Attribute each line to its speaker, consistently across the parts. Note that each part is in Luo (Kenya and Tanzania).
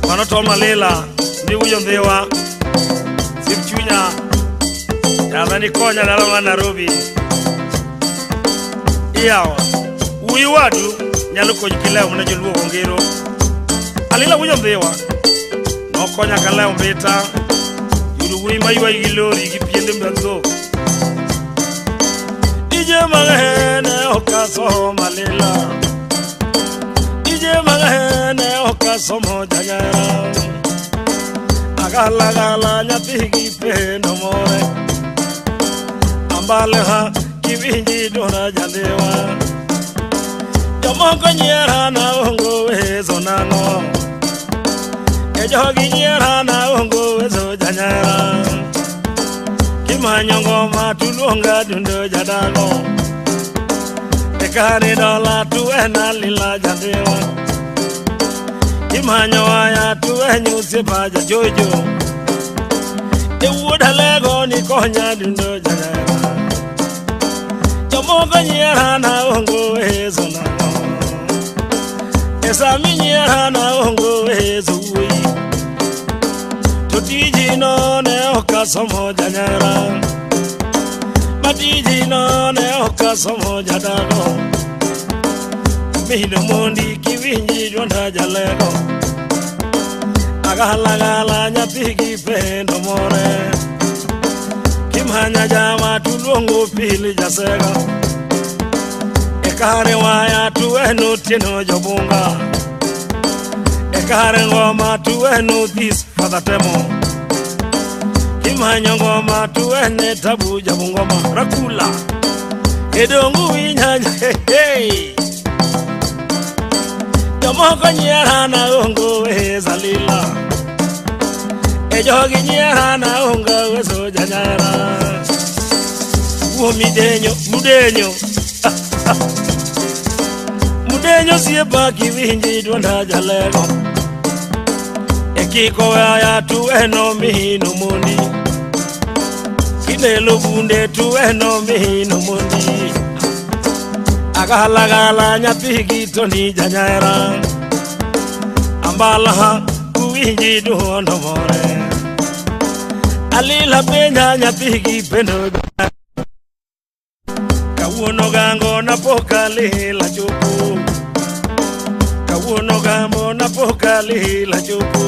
Speaker 1: Mano Tom Alila, ndiwujo ndhiwa, sim chunya, yadha nikonya dala ma Nairobi. Iyawa, wuyi wadu nyalo konyi kilewo mana joluo ongero. Alila wujo ndhiwa, nokonya kalewo mbita, yudo wuoyi maywayi gi lori gi piende mag dhok. Ije mang'eny ne ok asomo Alila. Ije mang'eny ne ok asomo janyara. Agalagala nyathi gi pendo more. Ambale ha kiwinji dona jandhiwa. Jomoko nyiera na onge uwezo nang'o. E jogi nyiera na onge uwezo janyara. Kimanyo ngoma tuluonga dundo jadago. E kare dola tu en alila jandhiwa. Imanyo waya tu en osiepa jajojo. E wuod alego ni konya dundo janyara. Jomoko nyiera na onge uwezo nang'o. E sami nyiera na onge uwezo wuoyi. To tiji no ne ok asomo janyara. Ma tiji no ne ok asomo jadago. Mino mondi kiwinji dwonda jalego. Agalagala nyathi gi pendo more. Kimanya jama tuluongo pili jasega. E kare waya tu en otieno jobunga. E kare ngoma tu en odhis fadha temo. Kimanyo ngoma tu en tabu jabungoma rakula. Edongu winyanya hey. Jomoko nyiera na onge uwezo Alila. E jogi nyiera na onge uwezo janyara. Wuo midenyo, mudenyo. Mudenyo siepa kiwinji dwonda jalego. E kiko waya tu eno mino mondi. Kinelo bunde tu eno mino mondi. Agalagala nyathi gi toni janyara. Ambala kuwinji duondo more. Alila penya nyathi gi pendo. Kawuono gango napoka lila chopo. Kawuono gambo napoka lila chopo.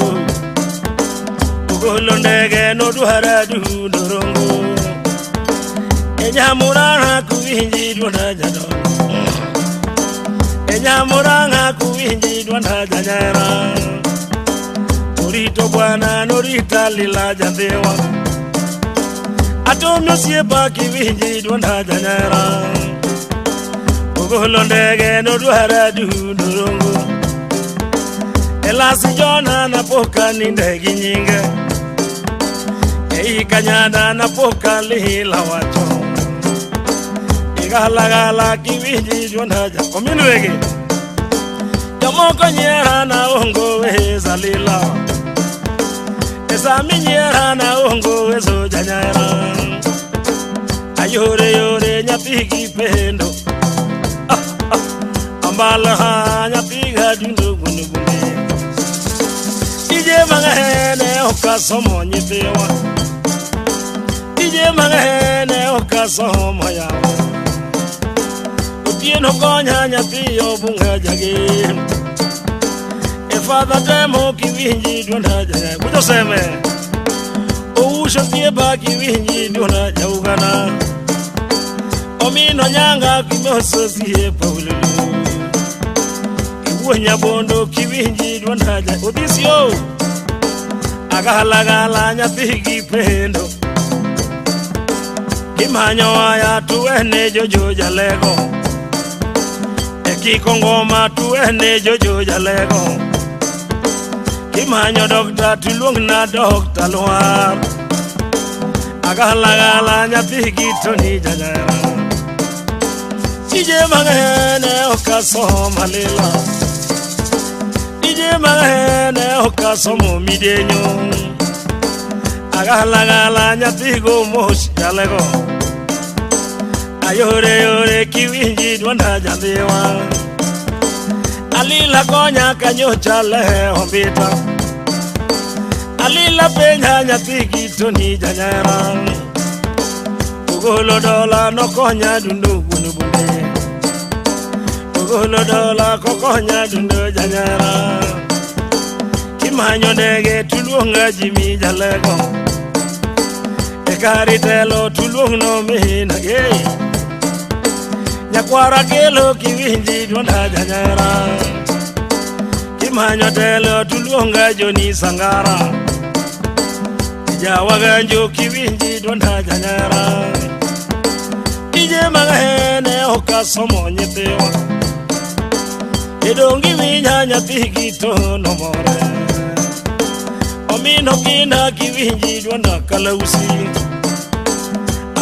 Speaker 1: Ogolo ndege nodwara dundo rongo. E nyamurana kuwinji duonda jadongo. E nyamuranga kuwinji dwonda janyara. Orito bwana norita lila jandhiwa. Atomyo osiepa kiwinji dwonda janyara. Ogolo ndege nodwara dundo rongo. Elasi jona napoka ninde gi nyinge. Ei kanyada napoka lila wacho. Igalagala kiwinji dwonda ja ominwege. Jomoko nyiera na onge uwezo Alila. E sami nyiera na onge uwezo janyara. Ayore yore nyathi gi pendo. Ambala nyathi ga dundo gunde gunde. Ije mang'eny ok asomo nyithiwa. Ije mang'eny ok asomo yawa. Otieno konya nyathi obunga jagem. E fadha temo kiwinji dwonda janya. Kujo seme. Ousho thieba kiwinji dwonda jaugana. Omino nyanga kimoso siepa ululu. Iwuo nyabondo kiwinji dwonda ja. Odhisio. Agalagala nyathi gi pendo. Kimanyo waya tu ene jojo jalego. E kiko ngoma tu ene jojo jalego. Kimanyo dokta tuluongna dokta Lwar. Agalagala nyathi gi toni janyara. Ije mang'eny ok asomo Alila. Ije mang'eny ok asomo midenyo. Agalagala nyathi go mos jalego. Ayore yore kiwinji dwonda jandhiwa. Alila konya kanyocha lehe ombita. Alila penya nyathi gitoni janyera. Ogolo dola nokonya dundo wuon bunde. Ogolo dola kokonya dundo janyera. Kimanyo ndege tuluonga Jimmy Jalego. Ekari telo tuluongno minage. Nyakwara kelo kiwinji dwonda janyera. Kimanyo telo tuluonga Joni Sangara. Jawaganjo kiwinji dwonda janyera. Ije mang'eny okasomo nyithiwa. Idongi winya nyathi gitono more. Omino kina kiwinji dwonda kalausi.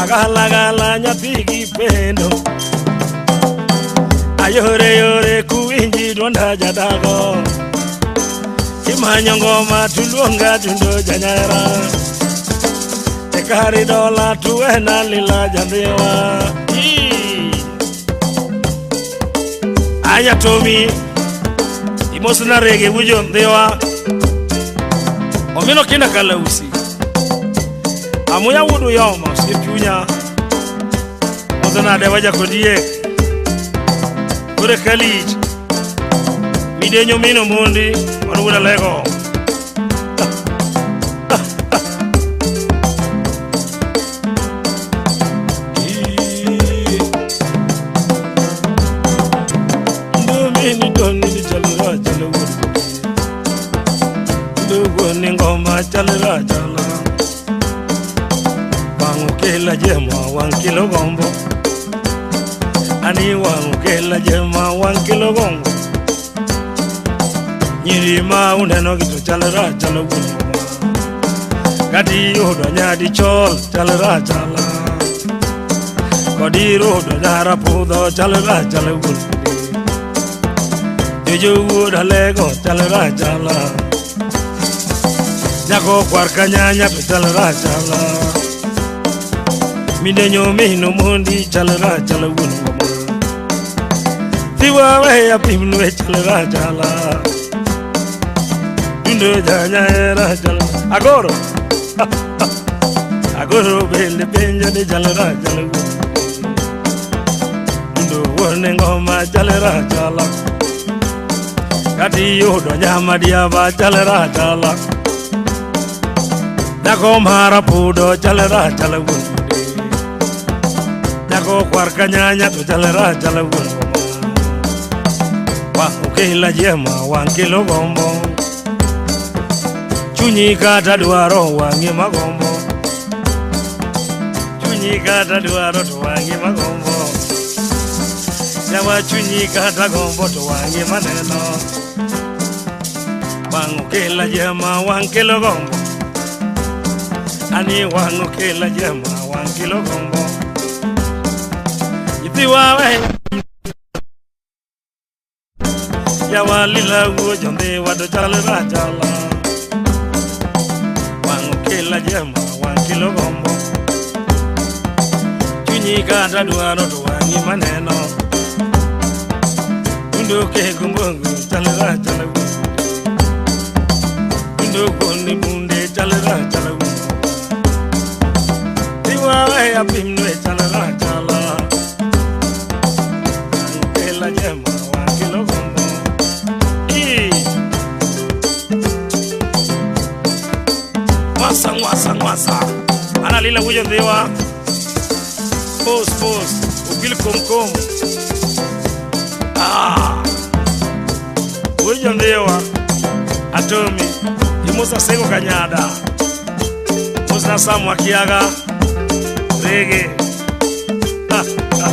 Speaker 1: Agalagala nyathi gi pendo. Ayore yore kuwinji dwonda jadago. Kimanyo ngoma tuluonga dundo janyera. Ekari dola tuwena lila jandhiwa. Anya tomi imosna rege wujo ndhiwa. Omino kinda kalausi. Amuya wudu yoma osiep chunya. Mosna de waja kodiek. Kore kalich. Midenyo mino mondi wan wuod Alego. Ni doni chalira chala wuod. Ndugu ni ngoma chalira chala. Wangu kela jema wang kilo gombo. Ani wangu kela jema wang kilo gombo. Nyiri ma uneno gi to chalira chala wuod. Kati yudo nyadi chol chalira chala. Kodi rudo nyara pudho chalira chala wuod. Jojo wuod Alego chalira chala. Nyako kwar kanyanya to chalira chala. Midenyo mino mondi chalira chala wuon ngoma. Tiwa we apimnu chalira chala. Dundo janyera chala. Agoro. Agoro bende penjo ni chalira chala wuon. Dundo wuon ngoma chalira chala. Kati yudo nyama diaba chalira chala. Nyako mara pudo chalira chala wuon. Nyako kwar kanyanya to chalira chala wuon. Wang kela jema wang kelo gombo. Chunyi kata dwaro wang'i magombo. Chunyi kata dwaro to wang'i magombo. Yawa chunyi kata gombo to wang'i maneno. Wang kela jema wang kelo gombo. Ani wang kela jema wang kelo gombo. Nyithiwa we yawa lila wuo jondhiwa to chalira chala. Wang kela jema wang kelo gombo. Chunyi kata dwaro to wang'i maneno. Dundo ke gumbongo chalira chala wuo. Dundo koni bunde chalira chala wuo. Tiwa we apimnu chalira chala. Wang kela jema wang kelo gombo. Ngwasa ngwasa ngwasa. Ana lila wujo ndhiwa. Pos pos. Ugil kom kom. Ah. Wujo ndhiwa. Atomi. Imusa sengo kanyada. Musa samu akiaga. Rege. Ah, ah.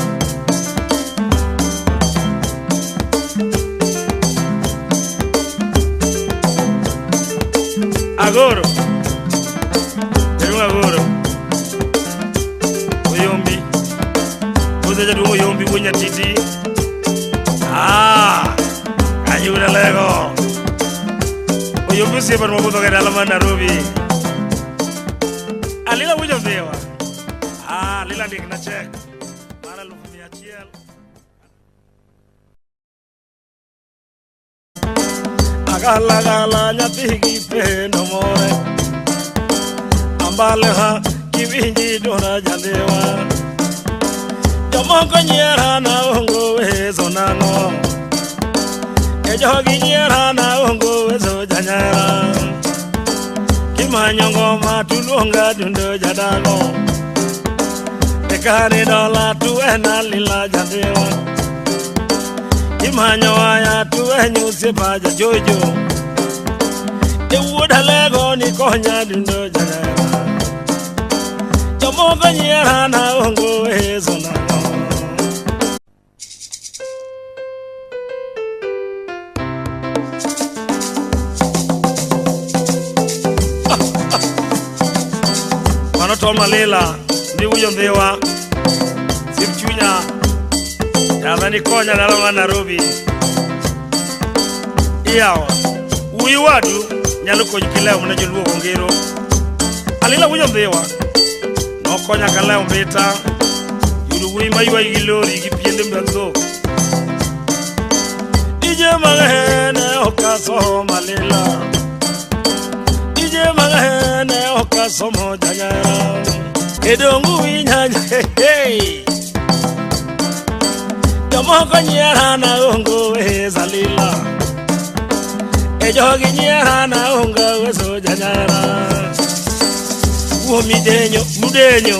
Speaker 1: Agoro. Agoro. Oyombi. Oze jaduong' Oyombi wuon Nyatiti. Ah, ayudo lego. Oyombi osiepa mabudho ga e dala mar Nairobi. Alila winjo dhiwa. Ah, Lila ndikna check. Mar Agalagala nyathi gi pendo more. Ambale ha kiwinji dona jandewa. Jomoko nyiera na ongo wezo nang'o. E jogi nyiera na ongo wezo janyera. Kimanyo ngoma tuluonga dundo jadago. E kare dola tu ena lila jandewa. Kimanyo waya tu enyusi paja jojo. E wuod alego ni konya dundo janyera. Jomoko nyiera na ongo wezo nang'o. Mano Tom Alila ni wujo Ndhiwa sip chunya yadha ni konya dala ma Nairobi. Iyawa wuyi wadu nyalo konyi kilewo mana joluo ongero. Alila wujo Ndhiwa nokonya kalewo mbita yudo wuyi maywayi gi lori gi piende mag dhok. Ije mang'eny ok asomo Alila. Ije mang'eny ok asomo janyera. Edongu winyanya hey. Jomoko nyiera na ongo weza lila. E jogi nyiera na ongo wezo janyera. Wuo midenyo, mudenyo.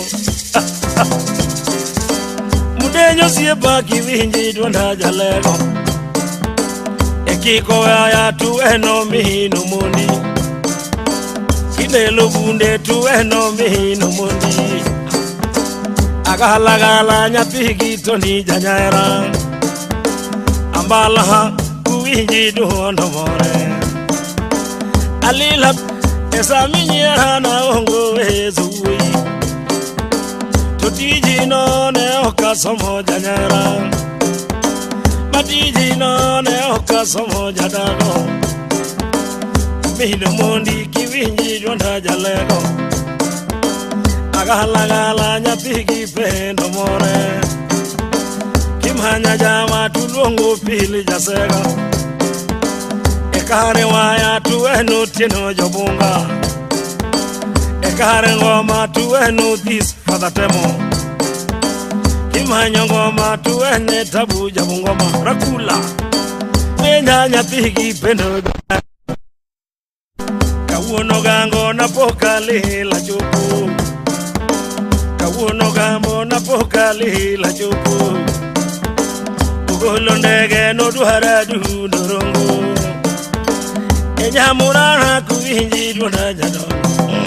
Speaker 1: Mudenyo siepa kiwinji dwonda jalego. E kiko waya tu eno mihino mondi. Kinelo bunde tu eno mihino mondi. Agalagala nyathi gi to ni janyera. Ambala kuwinji duondo more. Alila esa minyiera na ongo wezo wuoyi. To tiji no ne ok asomo janyera. Matiji no ne ok asomo jadago. Mihino mondi kiwinji duonda jalego. Agalagala nyathi gi pendo more. Kimanya jama tuluongo pili jasega. E kare waya tu eno tieno jobunga. E kare ngoma tu eno this father temo. Kimanyo ngoma tu ene tabu jabungoma rakula. Menya nyathi gi pendo. Kawuono gango napoka lila chopo. Kawuono gambo napoka lila chopo. Ogolo ndege nodwara dundo rongo. E nyamuranga kuwinji dwonda jadongo.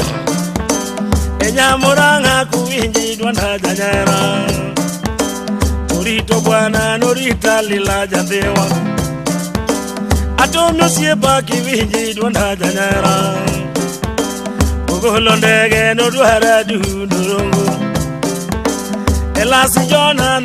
Speaker 1: E nyamuranga kuwinji dwonda janyera. Orito bwana norita lila jandhiwa. Atomyo siepa kiwinji dwonda janyera. Ogolo ndege nodwara dundo rongo. Elasi jona.